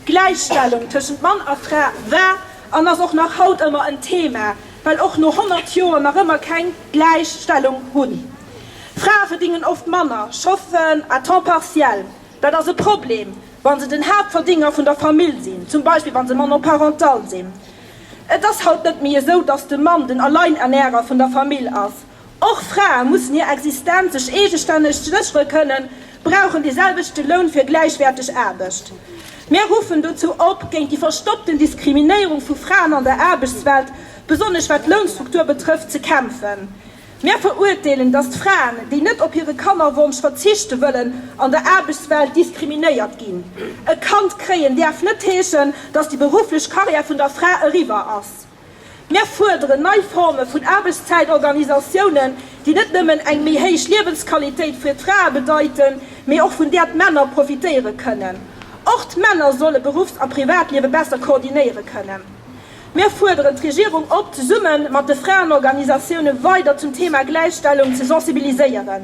Gläichstellung tëschent Mann a Fra war an ass och nach haut ëmmer en Thema, well och no 100 Joer nach ëmmer keng Gläichstellung hunn. Frae verdingen oft manner, schaffen à temps partiel. Dat ass e Problem, wa se den Haaptverdinger vun der Famill sinn, zum Beispill wa se monoparental sinn. Et ass haut net méi esou, dass de Mann den Alleinernährer vun der Famill ass. Och Frae mussen hir Existenz sech eegestänneg séchere kënnen, brauchen dee selwechte Loun fir gläichwäerteg Aarbecht. Mir ruffen dozou op, géint déi verstoppten Diskriminéierung vu Fraen an der Aarbechtswelt, besonnesch wat d'Lounstruktur betrëfft, ze kämpfen. Mir verurteelen, datt Fraen, déi net op hire Kannerwonsch verzichte wëllen, an der Aarbechtswelt diskriminéiert ginn. E Kand kréien däerf net heeschen, datt déi berufflech Karriär vun der Fra eriwwer ass. Mir fuerderen nei Forme vun Aarbechtszäitorganisatiounen, déi net nëmmen eng méi héich Liewensqualitéit fir d'Frae bedeiten, mee och vun där d'Männer profitéiere kënnen. Och d'Männer solle Beruffs a Privatliewe besser koordinéiere kënnen. Mir fuerderen d'Regierung op, zesumme mat de Fraenorganisatioune weider zum Thema Gläichstellung ze sensibiliséieren.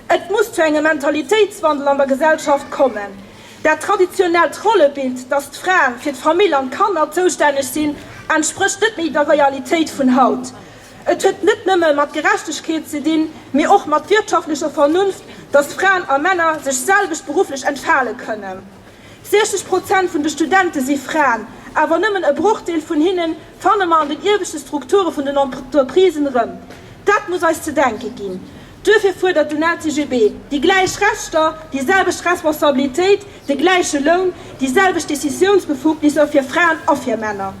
Et muss zu engem Mentalitéitswandel an der Gesellschaft kommen. Dat traditionellt Rollebild, dass d'Fraen fir d'Famill an d'Kanner zoustänneg sinn, entsprécht net méi der Realitéit vun haut. Et huet net nëmme mat Gerechtegkeet ze dinn, mee och mat wirtschaftlecher Vernunft, dass Fraen a Männer sech selwecht berufflech entfale kënnen. 60 Prozent vun de Studente si Fraen, awer nëmmen e Brochdeel vun hinne fanne mer an den ieweschte Strukture vun den Entreprisen erëm. Dat muss eis ze denke ginn. Duerfir fuerdert den LCGB déi gläich Rechter, déi selwecht Responsabilitéit, de gläiche Loun, déi selwecht Decisiounsbefugnisser fir Fraen a fir Männer.